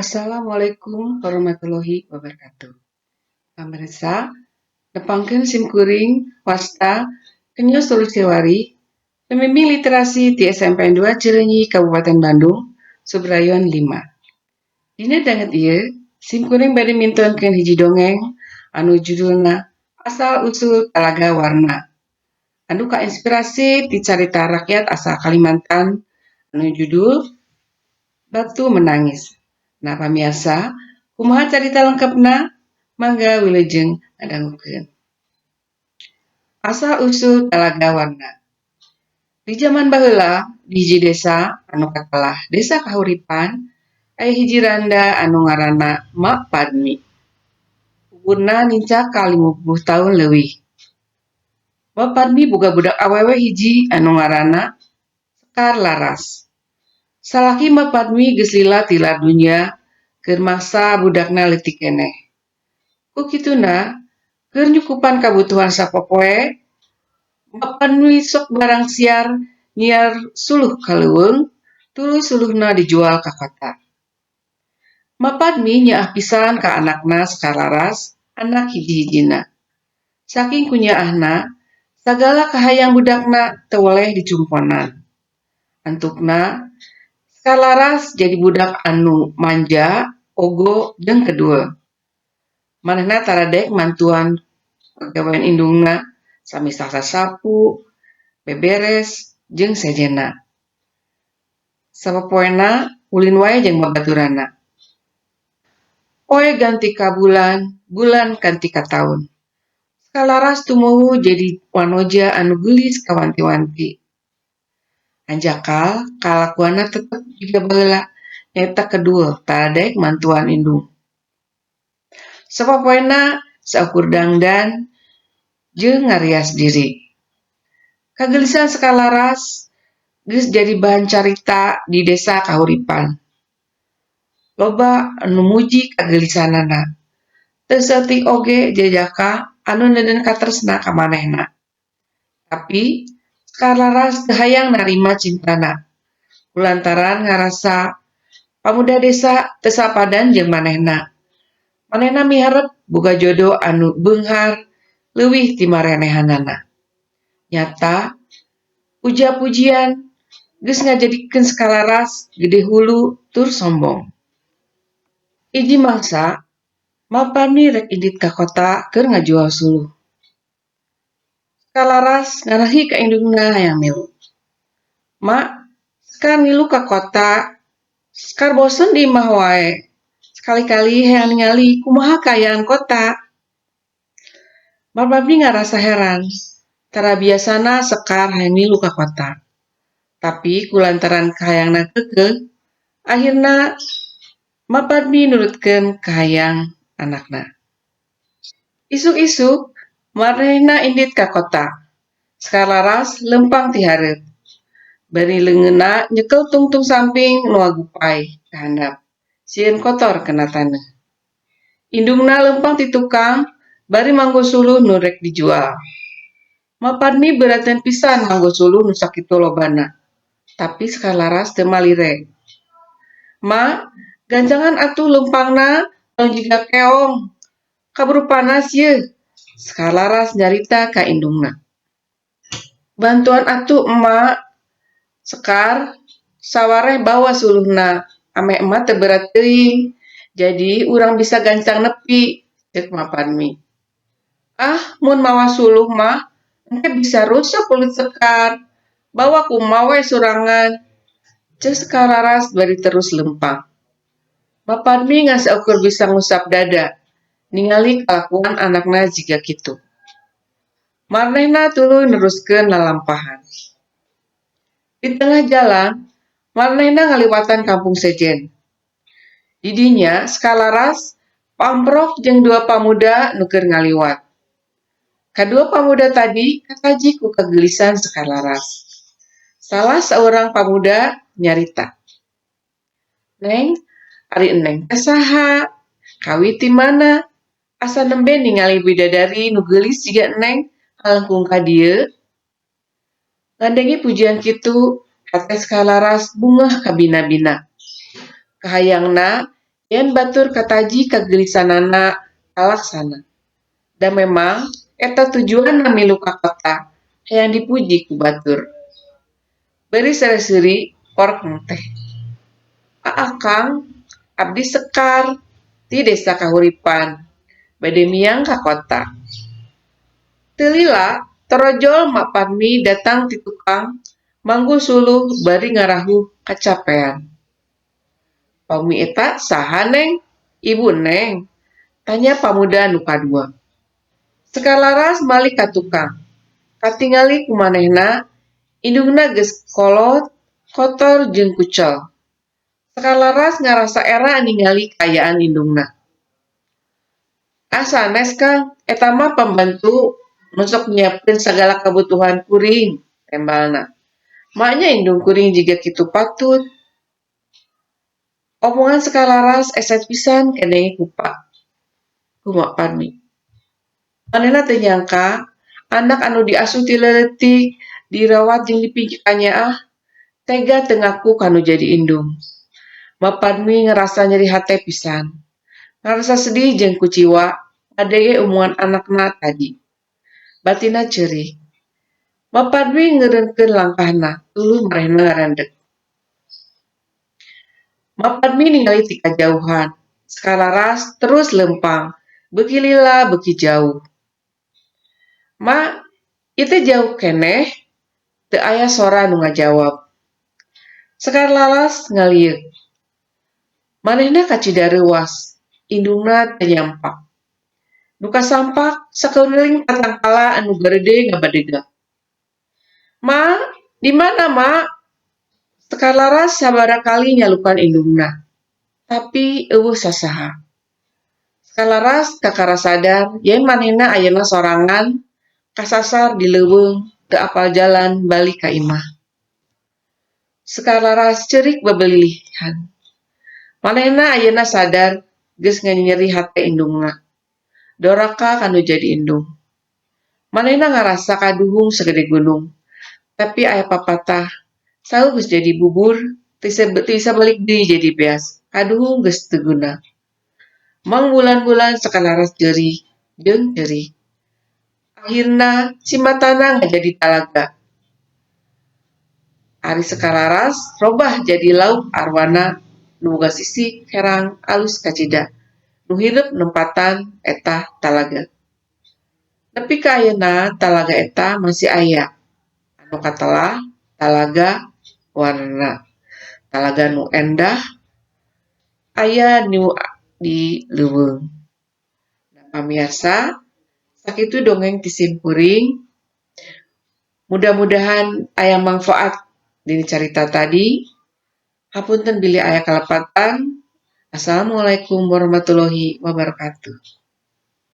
Assalamualaikum warahmatullahi wabarakatuh. Pamirsa, nepangkeun simkuring wasta Kenyo Sulistiawari, pembimbing literasi di SMPN 2 Cileunyi, Kabupaten Bandung, Subrayon 5. Dina danget ieu, simkuring bade mintonkeun hiji dongeng anu judulna Asal Usul Talaga Warna, anu kainspirasi ti carita rakyat asal Kalimantan anu judul Batu Menangis. Nah pamirsa, kumaha carita lengkapna? Mangga wilujeng ngadangukeun. Asal Usul Talaga Warna. Di jaman baheula, di hiji desa anu katelah Desa Kahuripan, aya hiji randa anu ngaranna Mak Padmi. Umurna nincak ka 50 taun leuwih. Mak Padmi boga budak awewe hiji anu ngaranna Sekar Laras. Salaki Mak Padmi geus lila tilar dunya keur mangsa budakna leutik keneh. Ku kituna, keur nyukupan kabutuhan sapopoe, Mak Padmi sok barang siar nyiar suluh ka leuweung, tuluy suluhna dijual ka kota. Mak Padmi nyaah pisan ka anakna Sekar Laras, anak hiji-hijina. Saking kunyaahna, sagala kahayang budakna teu weleh dicumponan. Antukna, Sekar Laras jadi budak anu manja, ogo, jeung kedul. Manehna taradek mantuan pagawean indungna, samisal sasapu, beberes, jeung sejenna. Sapopoena ulin wae jeung babaturanna. Poe ganti ka bulan, bulan ganti ka taun. Sekar Laras tumuwuh jadi wanoja anu geulis kawanti-wanti. Hanjakal kalakuanna tetep jiga baheula, nyaeta kedul taradek mantuan indung. Sapopoena saukur dangdan jeung ngarias diri. Kageulisan Sekar Laras geus jadi bahan carita di Desa Kahuripan. Loba anu muji kageulisanana. Teu saeutik oge jajaka anu neundeun katresna ka manehna. Tapi Sekar Laras teu hayang narima cintana, kulantaran ngarasa pamuda desa teu sapadan jeung manehna. Manehna miharep boga jodo anu beunghar leuwih ti marenehanana. Nyata, puja-pujian geus ngajadikeun Sekar Laras gede hulu tur sombong. Hiji mangsa, Mak Parmi rek indit ka kota keur ngajual suluh. Sekar Laras ngarahi ka indungna hayang milu. "Mak, Sekar milu ka kota. Sekar bosen di imah wae. Sakali-kali hayang ningali kumaha kaayaan kota." Mak Parmi ngarasa heran, tara biasana Sekar hayang milu ka kota. Tapi kulantaran kahayangna keukeuh, akhirna Mak Parmi nurutkeun kahayang anakna. Isuk-isuk, manehna indit ka kota. Sekar Laras leumpang ti hareup. Bari leungeunna nyekel tungtung samping nu ngagupay ka handap, sieun kotor kana taneuh. Indungna leumpang ti tukang bari manggo suluh nu rek dijual. Mak Parmi beurateun pisan nganggo suluh nu sakitu lobana, tapi Sekar Laras teu malire. "Ma, gancangan atuh leumpangna tong jiga keong, kaburu panas yeuh," Sekar Laras nyarita ka indungna. "Bantuan atuh Emak, Sekar, sawareh bawa suluhna, ameh Emak teu berat teuing, jadi urang bisa gancang nepi," ceuk Mak Parmi. "Ah, mun mawa suluh mah engke bisa rusak kulit Sekar, bawa ku Emak we sorangan," ceuk Sekar Laras bari terus leumpang. Mak Parmi ngan saukur bisa ngusap dada, ningali kalakuan anakna jiga kitu. Manehna tuluy neruskeun lalampahan. Di tengah jalan, manehna ngaliwatan kampung sejen. Di dinya Sekar Laras pamprok jeung dua pamuda nu keur ngaliwat. Kadua pamuda tadi kataji ku kageulisan Sekar Laras. Salah saurang pamuda nyarita, "Neng, ari Eneng teh saha? Kawit ti mana? Asa nembe ningali bidadari nu geulis jiga Eneng ngalengkung ka dieu?" Ngadenge pujian kitu, hate Sekar Laras bungah kabina-bina. Kahayangna Yen batur kataji kagelisanana kalaksana. Da memang eta tujuanna milu ka kota, hayang dipuji ku batur. Bari sere-seuri porkeng teh. "Aa Kang, abdi Sekar ti Desa Kahuripan, bade miang ka kota." Teu lila torojol Mak Parmi datang ti tukang manggul suluh bari ngarahuh kacapean. "Paumi eta saha, Neng? Ibu Neng?" tanya pamuda nu kadua. Sekar Laras malik ka tukang. Katingali ku manehna indungna geus kolot, kotor jeung kucel. Sekar Laras ngarasa era ningali kaayaan indungna. "Ah, sanes, Kang, eta mah pambantu nu sok nyiapkeun sagala kabutuhan kuring," tembalna. "Maenya indung kuring jiga kitu patut." Omongan Sekar Laras eset pisan kadenge ku Mak Parmi. Manehna teu nyangka anak anu diasuh ti leutik, dirawat jeung dipikanyaah, tega teu ngaku ka nu jadi indung. Mak Parmi ngarasa nyeri hate pisan. Ngarasa sedih jeung kuciwa ngadenge omongan anakna tadi. Batinna ceurik. Mak Parmi ngeureunkeun langkahna, tuluy manehna ngarendeg. Mak Parmi ningali ti kajauhan, Sekar Laras terus leumpang, beuki lila beuki jauh. "Ma, ieu teh jauh keneh?" Teu aya sora nu ngajawab. Sekar Laras ngalieuk. Manehna kacida reuwas, indungna teu nyampak. Nu kasampak sakuriling tatangkala anu garede ngabadegak. "Ma, di mana, Ma?" Sekar Laras sababaraha kali nyalukan indungna, tapi euweuh sasaha. Sekar Laras kakara sadar yen manehna ayeuna sorangan kasasar di leuweung teu apal jalan balik ka imah. Sekar Laras ceurik babelilihan. Manehna ayeuna sadar geus nganyeri hate indungna. Doraka ka nu jadi indung. Manehna ngarasa kaduhung sagede gunung, tapi aya papatah, "Sahu geus jadi bubur, teu bisa balik deui jadi beas, kaduhung geus teu guna." Mangbulan-bulan Sekar Laras jerih jeung ceurik. Akhirna simatana ngajadi talaga. Ari Sekar Laras robah jadi lauk arwana nu boga sisik herang alus kacida, nu hireup nempatan eta talaga. Nepi ka ayeuna talaga eta masih aya, anu katelah Talaga Warna. Talaga nu endah aya nu di leuweung. Pamiarsa, sakitu dongeng ti simkuring. Mudah-mudahan aya mangfaat dina carita tadi. Hapunten bilih aya kalepatan. Assalamualaikum warahmatullahi wabarakatuh.